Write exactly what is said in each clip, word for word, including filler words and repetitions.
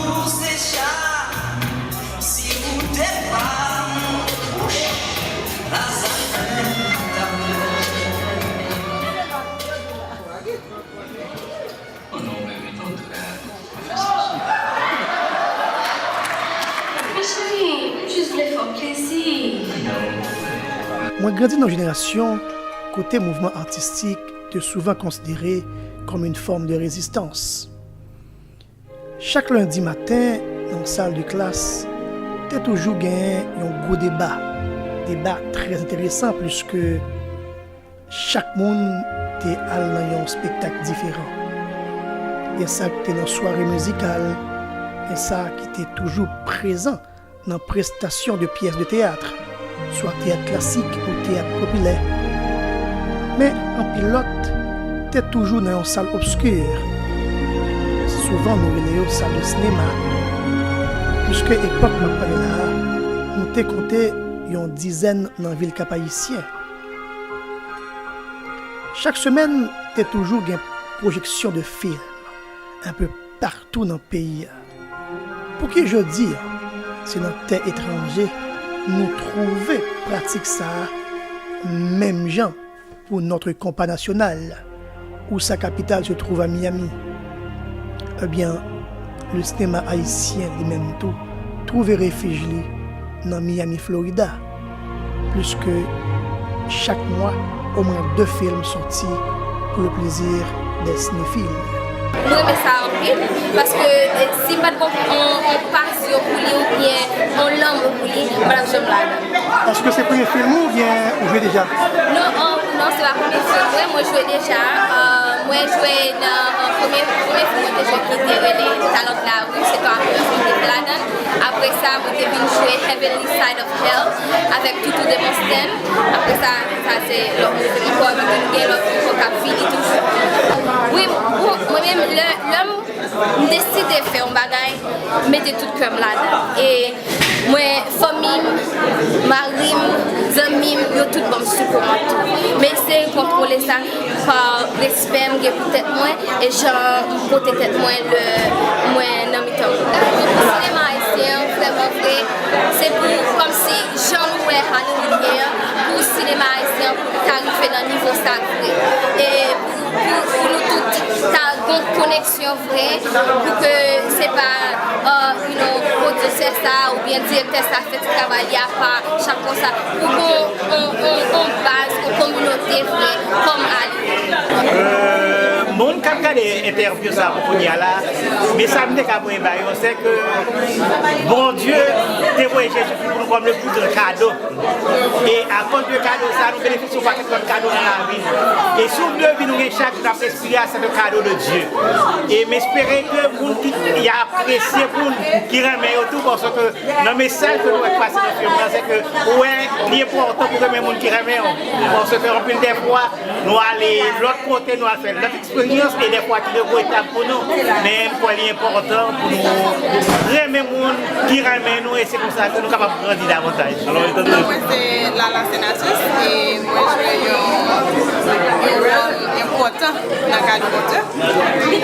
Ou se cha, si ou te pa mouch, la zafè ta Oh non, baby, don't do that. Mecheri, m jis vle fè w plezi. Mwen grandi nan yon jenerasyon kote mouvman atistik te souvan konsidere kòm yon fòm de rezistans. Chak lendi maten, nan sal de klas, te toujou gen yon gwo deba. Deba trè enteresan, pliske chak moun te al nan yon espektak diferan. Gen sa ki te nan sware mizikal, gen sa ki te toujou prezan nan prestasyon de pyès de teyat, swa teyat klasik ou teyat popilè. Men anpil lòt te toujou nan yon sal obski. Souvan nou rele yo sal de sinema. Piske epòk m ap pale la a, nou te konte yon dizèn nan vil Kap Ayisyen. Chak semèn, te toujou gen pwojeksyon de fim, enpe patou nan peyi a. Pouki jodi a, se nan tè etranje nou twouve pratik sa a menm jan pou notre combat national, où sa capitale se trouve à Miami? Ebyen, le sinema ayisyen li menm tou twouve refij li nan Miami, Florida. Pliske chak mwa, omwen de fim sòti pour le plaisir des cinéphiles. Mwen renmen sa anpil, paske, eh, si m pa t gen yon, yon pasyon pou li oubyen yon lanmou pou li, m pa t ap janm ladan. Èske se premye fim ou oubyen ou jwe deja? Non, an, non, se pa premye fim mwen, mwen jwe deja. Ah, mwen jwe nan, ah, premye, premye fim mwen te jwe ki te rele Talent de la rue, se yon aktris ki te fè ladan l. Apre sa, mwen te vin jwe Heavenly Side of Hell avèk Toutou Demosthène. Apre sa, sa se lòt moun, se ankò, epi tou gen lòt moun ankò k ap vini toujou. Wi, bon, mwen menm, lè, lè m deside fè yon bagay, m mete tout kè m ladan. E mwen, fanmi m, mari m, zanmi m, yo tout ban m sipò an tou. M eseye kontwole sa pa respè m gen pou tèt mwen e jan m pote tèt mwen lè mwen nan mitan moun. Sinema ayisyen an, vrèman vre, se pou, kòmsi, jan nou wè Hollywood ye an, pou sinema ayisyen an, pou li ta rive nan nivo sa vre. E pou, pou, pou nou tout ta gon koneksyon vre, pou ke se pa, uh, you know, pwodiktè sa oubyen direktè sa fè ti travay li apa, chak konsa, pou gon, on, on, on baz, on kominote vre, kòm Hollywood. Euh, moun k ap gade entèvyou sa pou kounye a la, mesaj m te ka voye ba yo, se ke Bondye te voye Jezikri pou nou kòm le pli gran kado. E akoz de kado sa, nou benefisye yon pakèt lòt kado nan lavi nou. E si w vle vi nou gen chak jou n ap respire a, se de kado de Dye. E m espere ke moun ki, ki apresye pou n, ki renmen yo tou, paske nan mesaj ke nou wè k pase nan fim nan, se ke ou wè li enpòtan pou renmen moun ki renmen w. Paske anpil de fwa, nou ale lòt kote, nou al fè lòt eksperyans e dèfwa ki regretab pou nou. Men m kwè li enpòtan pou nou renmen moun ki renmen nou e se konsa ke nou kapab grandi davantaj. Alò, etan Non, mwen se Lala Senatus e mwen jwe yon, yon wòl enpòtan nan Kado Bondye.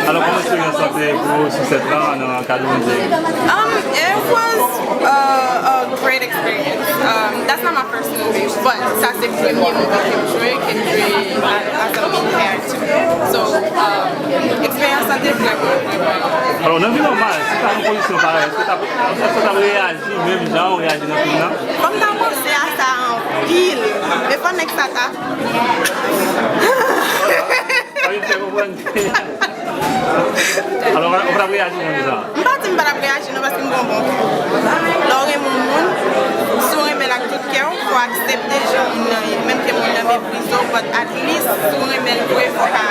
Alò, kòman eksperyans lan te pou ou sou sèt lan nan Kado Bondye? Um, it was a, a great experience. Um, that's not my first movie, but sa se premye movie ke m jwe, ke m jwe as a main character. So, um, eksperyans lan te vrèman, vrèman. Alò, nan vi nòmal, si w ta nan pozisyon parèy, èske w t ap, èske w t ap reyaji menm jan ou reyaji nan fim nan? Fò m ta panse a sa anpil. Men fò nèg sa ta. Sa vin fè konprann. Alò, ou pa t ap reyaji menm jan? M pa di m pa t ap reyaji non, paske m gen yon bon kè. Lè w renmen yon moun, si w renmen l ak tout kè w, fò w aksepte jan moun nan ye. Menm ke moun nan meprize w, but at least, si w renmen l vre, fò w ka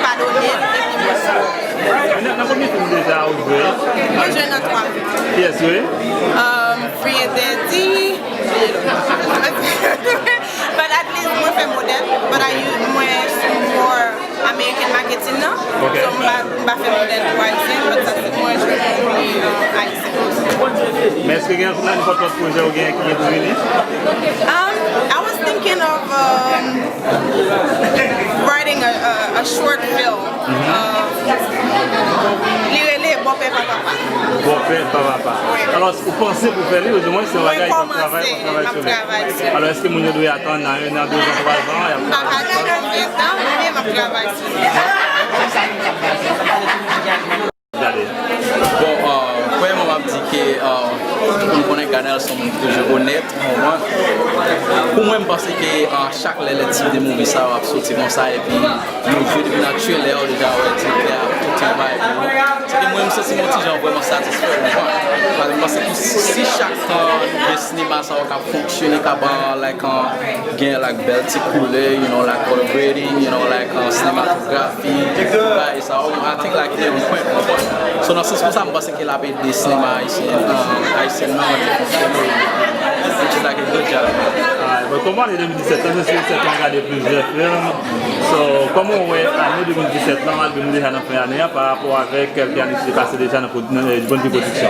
padone l, epi Men nan, nan konbyen fim deja ou jwe? Mwen jwe nan twa fim. Kiyès yo ye? Um, Free Interdit, but at least mwen fè modèl, but I use, mwen sou more American marketing nan. Ok. So, m pa, m pa fè modèl pou ayisyen, but sa se mwen jwe pou, um, ayisyen. Men èske gen nan nenpòt lòt pwojè ou gen ki gen pou vini? Um, I was thinking of, um, writing a, a, a short film. Mhm. Um, li rele Bòpè pa papa. Bò, Fè pa papa. Alò, ou panse pou fè li, oudimwen se yon bagay w ap travay, w ap travay sou li. Alò, èske moun yo dwe atann nan en an, de zan, twa zan, y ap... M pa ka di konbyen tan, men m ap travay sou li. Gade. Bon, euh, premyèman, m ap di ke, euh, pou m konnen Ganel se yon moun ki toujou onèt, ou konprann? Pou mwen, m panse ke, euh, chak lè lè ti de movie sa yo ap soti konsa, epi nou jwe depi nan trailer, ou deja wè direktè a ap fè yon travay pou nou. Se ke mwen, m santi m yon ti jan vrèman satisfè, ou konprann? Paske m panse ke si, si chak tan nou gen sinema sa yo k ap fonksyone, k ap, euh, like, euh, gen, like, bèl ti koulè, you know, like, color grading, you know, like, uh, sinematografi, bagay sa yo, I think, like, li on point, ou konprann? So, nan sans konsa, m panse ke l ap ede sinema ayisyen, uh, ayisyen nan, which is, like, a good job. Alright, but kòman ane de mil disèt la, se si sèten w gade plizyè fim. So, kòman w wè ane de mil disèt la, malgre nou deja nan fen ane a, pa rapò avèk kèlke ane ki te pase deja nan pwod-, nan, euh, Bondy Production?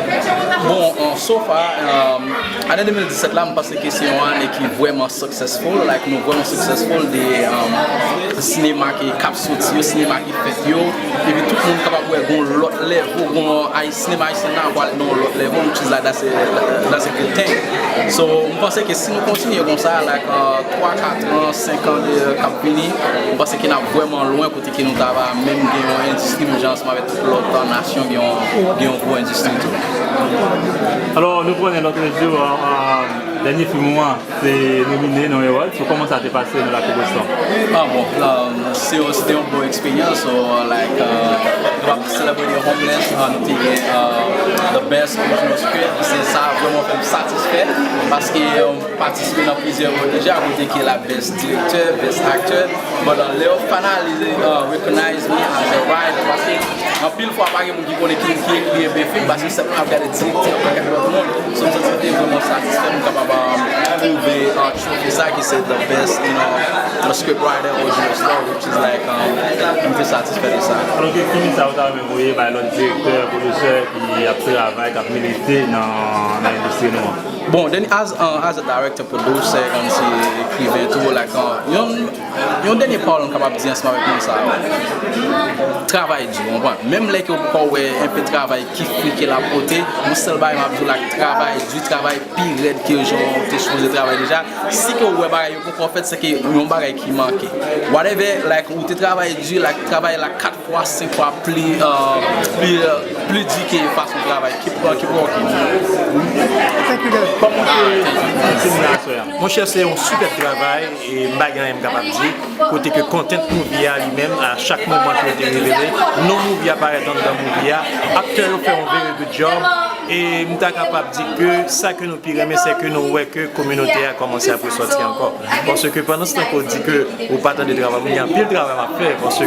Bon, euh, so far, euh, ane de mil disèt la, m panse ke se yon ane ki vrèman successful, like, nou vrèman successful de, um, sinema ki, k ap soti yo, sinema ki fèt yo, epi tout moun kapab wè gon lòt level, gon ay-, sinema ayisyen nan pral nan yon lòt level, which is like, that's a, that's a good thing. So, m panse ke si nou kontinye konsa, like, uh, twa, kat an, senk an de, k ap vini, m panse ke n ap vrèman lwen kote ke nou ta va menm gen yon endistri menm jan ansanm avèk tout lòt, uh, nasyon gen yon, gen yon gwo endistri tou. Alò, nou konnen lòt jou, uh, uh, dènye fim ou an, te nomine nan yon award. So, kòman sa te pase nan Lakou Boston? Ah, bon, um, se, se te yon bon eksperyans. So, uh, like, uh, nou ap celebrate Homeless, uh, nou te gen, uh, the best original script. Se sa vrèman fè m satisfè, paske, um, patisipe nan plizyè ròl deja, kote ke la best director, best actor, but, uh, lè yo finally, uh, recognize me as a writer, paske anpil fwa pa gen moun ki konnen ki, ki ekri enben fim, paske sèlman ap gade direktè, ap gade lòt moun. So, m santi m te vrèman satisfè, m kapab, um, pwouve, uh, trophy sa ki se the best, you know, the script writer original story, which is like, um, m te satisfè de sa. Alò, ki, ki mesaj ou ta renmen voye bay lòt direktè, pwodisè ki ap travay, k ap milite nan, nan endistri nou an? Bon, then as, uh, as a director, producer, kòmsi ekriven tou, like, uh, yon, yon dènye pawòl m kapab di ansanm avèk moun sa yo. Travay di, w konprann? Menm lè ke w poko wè enpe travay ki fri ke l ap pote, yon sèl bagay m ap di w, like, travay di, travay pi rèd ke jan w te sipoze travay deja. Si ke w wè bagay yo poko fèt, se ke yon bagay ki manke. Whatever, like, ou te travay di, like, travay la kat fwa, senk fwa pli, euh, pli, euh, pli di ke fason travay. Keep, uh, keep working. Thank you, guys. Kòman w te santi w la aswè a? Monchè, se yon sipèb travay, e m pa gen anyen m kapab di. Kote ke content movie a li menm, a chak moman ke yo te revele, non movie a parèt anndan movie a. Aktè yo fè yon very good job. E m ta kapab di ke sa ke nou pi renmen, se ke nou wè ke kominote a kòmanse ap resòti ankò. Paske pandan se tan ke w di ke ou pa tande travay, mwen gen anpil travay m ap fè, paske,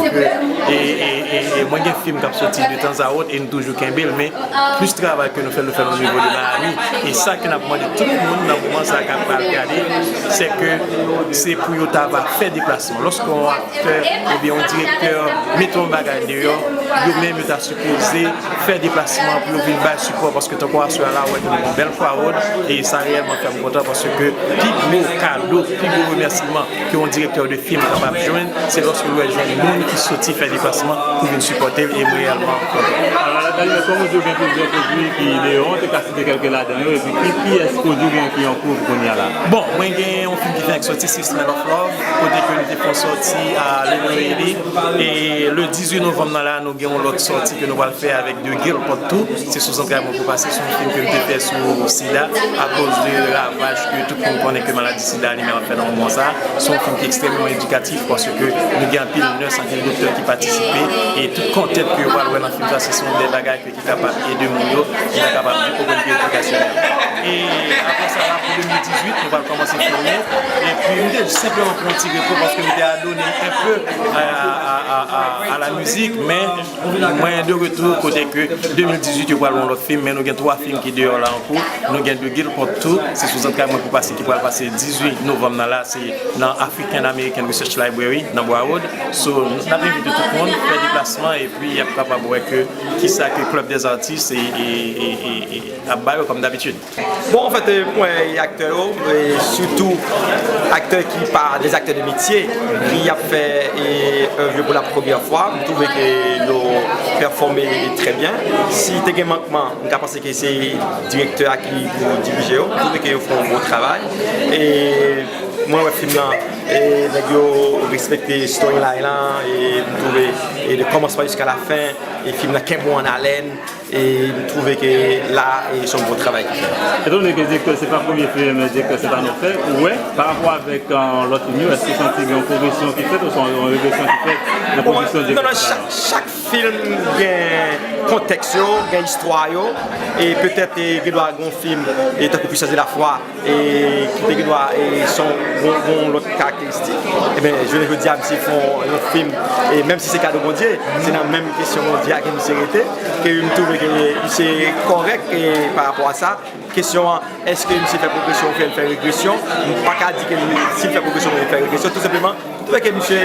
e, e, e, e mwen gen fim k ap soti de tanzawòt e n toujou kenbe l, men plis travay ke nou fè, nou fè l o nivo de Miami. E sa ke n ap mande tout moun nan moman sa a k ap pral gade, se ke se pou yo ta va fè deplasman. Lòske yon aktè oubyen yon direktè mete yon bagay deyò, yo menm yo ta sipoze fè deplasman pou yo vin bay sipò, paske tankou aswè a la, ou wè ke nou gen yon bèl crowd, e sa reyèlman fè m kontan, paske pi gwo kado, pi gwo remèsiman ke yon direktè de fim kapab jwenn, se lòske l wè jwenn moun ki soti fè deplasman pou vin sipòte l, e m reyèlman kontan. Alò, Daniel, kòm ou di, w gen plizyè pwodui ki deyò, ou te ka site kèlke ladan yo, epi ki, kiyès pwodui w gen ki an kouv kounye a la? Bon, mwen gen yon fim ki fenk soti, Six Men of Love, kote ke nou te fè yon sòti a Little Haiti, e le dizuit novanm nan la, nou gen yon lòt sòti ke nou pral fè avèk The Guild Part Two. Se sou zantray mwen pou pase, se yon fim ke m te fè sou sida, akoz de ravaj ke tout moun konnen ke maladi sida li menm ap fè nan moman sa. Se yon fim ki ekstrèmman edikatif, paske nou gen anpil nèrs, anpil doktè ki patisipe, e tout kontent ke yo pral wè nan fim sa, se, se yon de bagay ke, ki kapab ede moun yo, ki ta kapab di okenn ki edikasyonèl. E apre sa la, pou de mil dizuit, nou pral kòmanse filme. Epi, m te senpleman pran yon ti repo paske m te adone m enpe a, a, a, a, a la mizik, men mwen de retou kote ke de mil dizuit, yo pral yon lòt fim, men nou gen twa fim ki deyò la an kou. Nou gen The Guild Part Two, se sou zantray mwen pou pase, ki pral pase dizuit novanm nan la, se nan African American Research Library, nan Broward. So, n ap envite tout moun fè deplasman, epi y ap kapab wè ke kisa ke Club des Artistes e, e, e, e, e ap ba yo kòm dabitid. Bon, anfèt, e, pou mwen, e, aktè yo, e, sitou aktè ki pa des acteurs de métier, ki ap fè, e, èv yo pou la premyè fwa, m twouve ke yo pèfòme trè byen. Si te gen mankman, m ka panse ke se direktè a ki pou dirije yo, m twouve ke yo fè yon bon travay. E mwen wè fim nan, e nèg yo respekte storyline lan, e m twouve, e de kòmansman jiska la fen, e fim nan kenbe w an alèn, e m twouve ke la, e se yon bon travay ki fèt. Etan done ke direktè se pa premye fim direktè Stefano fè, ou wè, pa rapò avèk, euh, lòt fim yo, èske w santi gen yon pwogresyon ki fèt oswa yon regresyon ki fèt nan pwodiksyon direktè Stefano? Non, non, chak, chak fim gen kontèks yo, gen istwa yo, e petèt, e, gen dwa gen yon fim, e tankou Puissance de la Foi, e ki te gen dwa, e, se yon, yon, yon lòt karakteristik. Ebyen, jounen jodi a, misye fè yon, yon fim, e menm si se Kado Bondye, se nan menm kesyon Bondye a ke misye rete, ke m twouve ke misye kòrèk, e pa rapò a sa. Kesyon an, èske misye fè pwogresyon oubyen l fè regresyon? M pa ka di ke li, si l fè pwogresyon oubyen l fè regresyon, tou senpleman, m twouve ke misye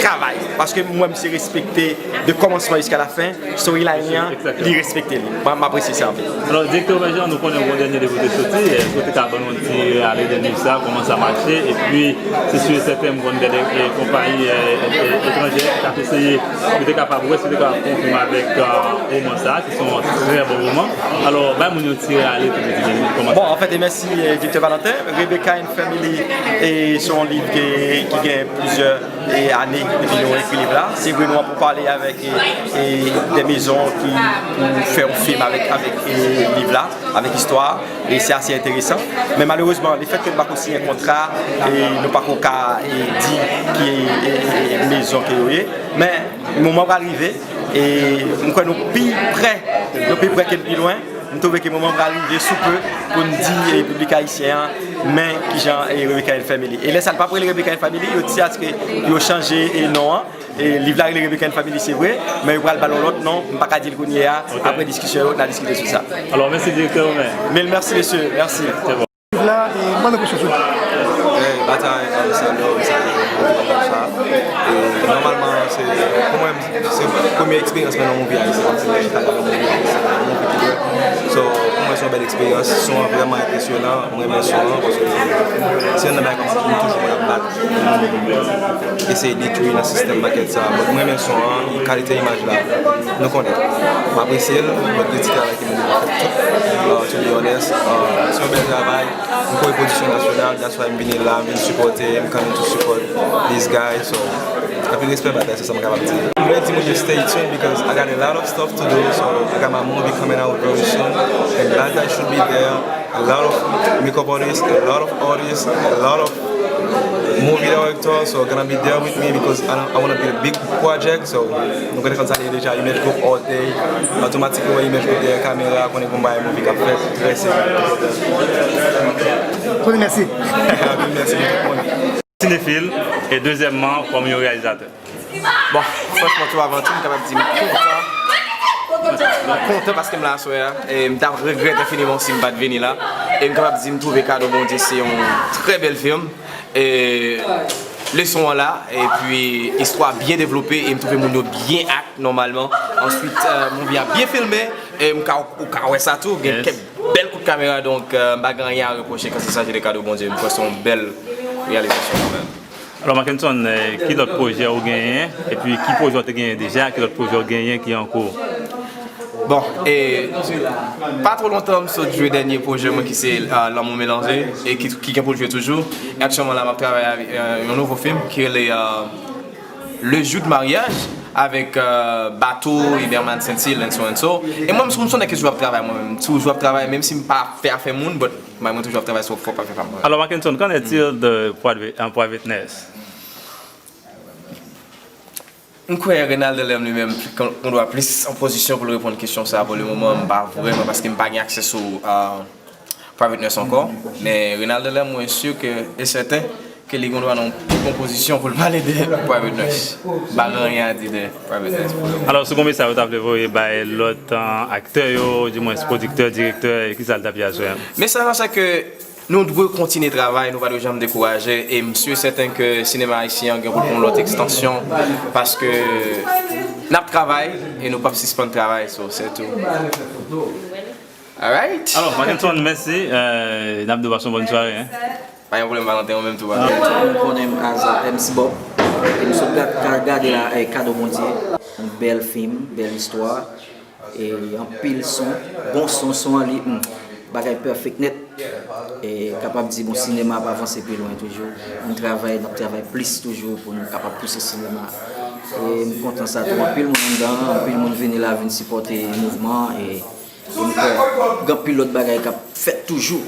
travay, paske m wè misye respekte de kòmansman jiska la fen, storyline li an, li respekte li. Mwen, m apresye sa anpil. Alò, direktè Omer Jean, nou konnen yon dènye liv ou te soti, èske w te ka ban nou yon ti rale de liv sa, kòman sa mache, epi se si e sèten m konn gen de, e, konpayi, e, e, etranjè ki t ap eseye, yo te kapab wè si yo te kapab fè yon fim avèk, e, woman sa, ki se yon trè bon woman. Alò, bay moun yon ti rale tou de ti de liv, kòman sa. Bon, anfèt, e mèsi, e, direktè Valentin. Rebecca and Family, e, se yon liv ki, ki gen plizyè e, ane depi nou ekri liv la. Se vre nou ap pale avèk, e, e, de mezon ki pou fè yon fim avèk, avèk, e, liv la, avèk istwa a, e se ase enteresan. Men malerezman, lefètke nou pako siyen kontra, e nou pako ka, e, di ki, e, e, mezon ke yo ye. Men moman pral rive, e m kwè nou pi prè, nou pi prè ke n pi lwen. M twouve ke moman pral rive sou pe pou n di, e, piblik ayisyen an, men kijan, e, Rebecca and Family. E lè sa a, l p ap rele Rebecca and Family, yo di aske yo chanje, e, non an. E, liv la rele Rebecca and Family, se vre, men yo pral ba l yon lòt non. M pa ka di l kounye a. Ok. Apre diskisyon yo, n a diskite sou sa. Alò, mèsi, direktè Omer. Mil mèsi, mesye. Mèsi. Se bon. Liv la, e, ban nou enpresyon sou li. Hey, Batay, um, salut, salut, konsa. E, nòmalman, se, pou mwen, se premye eksperyans mwen nan movie ayisyen, se mwen chita gade yon movie ayisyen, yon movie ki dwèt. So, pou mwen, se yon bèl eksperyans. Son an vrèman enpresyonan. Mwen renmen son an, paske se youn nan bagay kòmsi ki m toujou konn ap bat pou m eseye detwi nan sistèm makèt sa. But mwen renmen son an, kalite imaj la, nou konnen. M apresye l, but gen ti travay ki mande pou fèt tou. Uh, to be honest, uh, se yon bèl travay. M kore pwodiksyon nasyonal, that's why m vini la, m vin sipòte, m coming to support these guys, so, anpil respè Batay, se sa m kapab di. M vle di moun yo stay tuned because I got a lot of stuff to do, so I got my movie coming out very soon, and Batay should be there, a lot of makeup artists, a lot of artists, a lot of movie director, so gonna be there with me because I, I wanna be a big project, so nou konnen kòm sa ye deja, Image Group all day, otomatikman Image Group dèyè kamera, konnen pou m bay movie k ap fèt trè serye. Tony, mèsi. Mèsi pou tout moun. Sinefil, e dezyèmman, kòm yon reyalizatè. Bon, franchman, tou avan tou, m kapab di m kontan. M kontan paske m la aswè a. E m t ap regrèt enfiniman si m pa t vini la. E m kapab di m twouve Kado Bondye se yon trè bèl fim. E leson an la, epi istwa byen devlope, e m twouve moun yo byen act nòmalman. Answit, euh, movie a byen filme, e m ka, ou ka wè sa tou, gen kèk bèl kout kamera, donk, euh, m pa gen anyen a repwoche kan se saji de Kado Bondye, m kwè se yon bèl reyalizasyon kanmenm. Alò, Mackenson, eh, ki lòt pwojè ou genyen? Epi ki pwojè ou te genyen deja? Ki lòt pwojè ou genyen ki an kou? Bon, e pa twò lontan m sot jwe dènye pwojè mwen ki se, ah, Lanmou Melanje, e ki, ki gen pou l jwe toujou. E aktyèlman la, m ap travay avèk, eh, yon nouvo fim ki rele, ah, Le Jour de Mariage avèk, eh, Bato, Iberman Sentil, and so and so. E mwen, m se yon nèg ki toujou ap travay mwen menm. M toujou ap travay, menm si m pa fè afè moun, but mwen, mwen toujou ap travay, so fò pa fè pa mwen. Alors, Mackenson, qu'en est-il de Private, euh, Privateness? M kwè Renald Delem li menm, kon, kon dwa plis an pozisyon pou l reponn kesyon sa a pou le moman, m pa vrèman, paske m pa gen aksè sou, euh, Privateness ankò. Men Renald Delem, mwen si ke, e sèten, ke li gen dwa nan yon pi bon pozisyon pou l pale de Privateness. M pa gen anyen a di de Privateness pou le moman. Alò, si gon mesaj ou ta vle voye bay lòt, euh, aktè yo, di mwens pwodiktè, direktè, e kisa l t ap ye a sou? Mesaj la, se ke nou dwe kontinye travay, nou pa dwe janm dekouraje, e m si e sèten ke sinema ayisyen an gen pou l pran yon lòt ekstansyon, paske n ap travay e nou p ap sispann travay, so, se tou. Alright. Alò, Marc Antoine, mèsi. Euh, n ap di w pase yon bòn sware, hein. Pa gen pwoblèm, Valentin, ou menm tou, brother. Tout moun konnen m as M C Bob. E m sot gad, ka gade la, eh, Kado Bondye. Yon bèl fim, bèl istwa. E anpil son, bon son, son an li, hmm, bagay pèfèk nèt. E kapab di, bon, sinema ap avanse pi lwen toujou. Nou travay, n ap travay plis toujou pou nou kapab pouse sinema. E m kontan sa tou. Anpil moun anndan, anpil moun vini la, vin sipòte mouvman an. E, e m kwè, gen anpil lòt bagay k ap fèt toujou.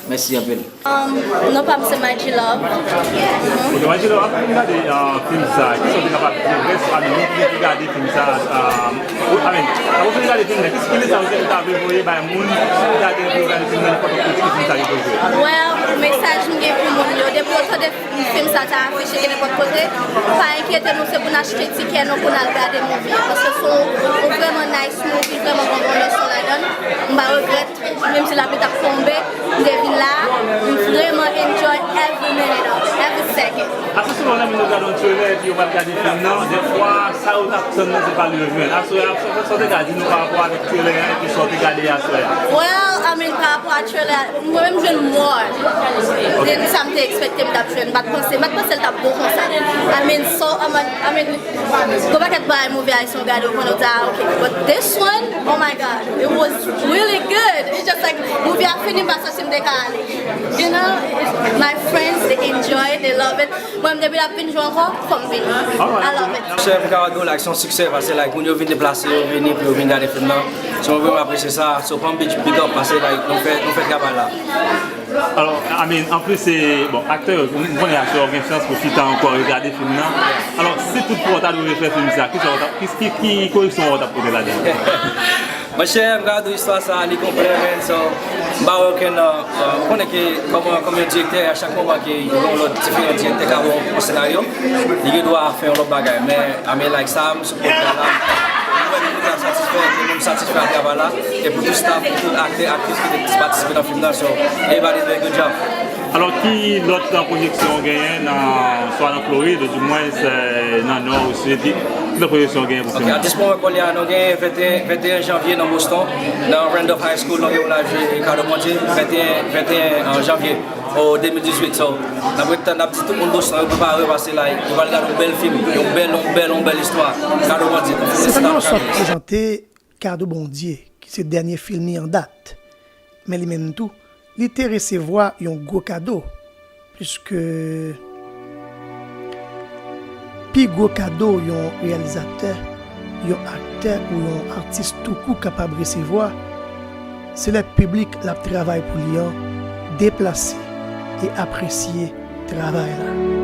Mèsi anpil. Um, non pa m se Maji Love. Ok, Maji Love, apre w fin gade, uh, fim sa, kisa w te kapab di rès a moun ki, ki gade fim sa, um, ou, I mean, apre w fin gade fim nan, ki, ki mesaj ou te, ou ta vle voye bay moun ki ta gen pou yo gade fim nan, nenpòt ki fim sa ki poze? Well, mesaj m gen pou moun yo, depi w tande fim sa ta afiche gen nenpòt kote, pa enkyete nou, se pou n achte tikè nou pou n al gade movie an, paske se yon, yon vrèman nice movie, vrèman bon, bon leson ladan l. M pa regrèt. Menm si lapli t ap tonbe, m te vin la, m vrèman enjoy every minute of it, every second. Ase souvan lè moun yo gade yon trailer epi yo pa t gade fim nan, dèfwa sa yo t ap tann nan se pa l yo jwenn. Aswè a, sa, sa w te ka di nou pa rapò avèk trailer an epi sa w te gade aswè a? Well, I mean, pa rapò a trailer a, mwen menm m jwenn more than sa m te ekspekte m t ap jwenn. M pa t panse, m pa t panse l t ap bon konsa. I mean, so, I mean, I mean, Gon pakèt bagay movie ayisyen w gade, w konnen w di, "Ah, ok." But this one, oh my God, it was really good. It's just like, movie a fini, m pa santi m te ka ale. You know, my friends, they enjoy it, they love it. Mwen, depi l ap vin jwe ankò, fò m vini. I love it. Monchè, m ka di w, like, se yon siksè, paske, like, moun yo vin deplase, yo vini pou yo vin gade fim nan. So, mwen vrèman apresye sa. So, Palm Beach, big up, paske, like, nou fè, nou fè travay la. Alò, I mean, anplis, se, bon, aktè yo, m konnen aktè yo gen chans pou chita ankò regade fim nan. Alò, si toutfwa w ta dwe refè fim sa, ki sa w t ap, ki, ki, ki koreksyon w t ap pote ladan? Monchè, m ka di w istwa sa, li konplè, man, so, m pa wè okenn, euh, euh, ou konnen ke, kòm, kòm yon direktè, a chak moman ke yon lòt diferan direktè ka wè yon senaryo, li gen dwa fè yon lòt bagay, men, I mean, like, sa, m sou pwodui a la, m wè ke moun yo satisfè, ke moun satisfè a travay la, e pou tout staff, pou tout aktè, aktris ki te patisipe nan fim nan, so, everybody did a good job. Alò, ki lòt pwojeksyon w genyen nan, swa nan Florid, oudimwens, eh, nan Nò ou Sid, ki, ki lòt pwojeksyon w genyen pou fim nan? Ok, at this moment, kounye a, nou genyen venteyen, venteyen janvye nan Boston, nan Randolph High School, nou genyen pou n al jwe Kado Bondye, venteyen, venteyen, eh, janvye, o de mil dizuit. So, n ap ret tann, n ap di tout moun Boston yo prepare yo, paske la, yo pral gade yon bèl fim, yon bèl, yon bèl, yon bèl istwa, Kado Bondye. Stéphane François prezante Kado Bondye, ki se dènye fim li an dat. Men li menm tou, li te resevwa yon gwo kado, pliske pi gwo kado yon reyalizatè, yon aktè ou yon atis toukou kapab resevwa, se lè piblik l ap travay pou li an deplase e apresye travay la.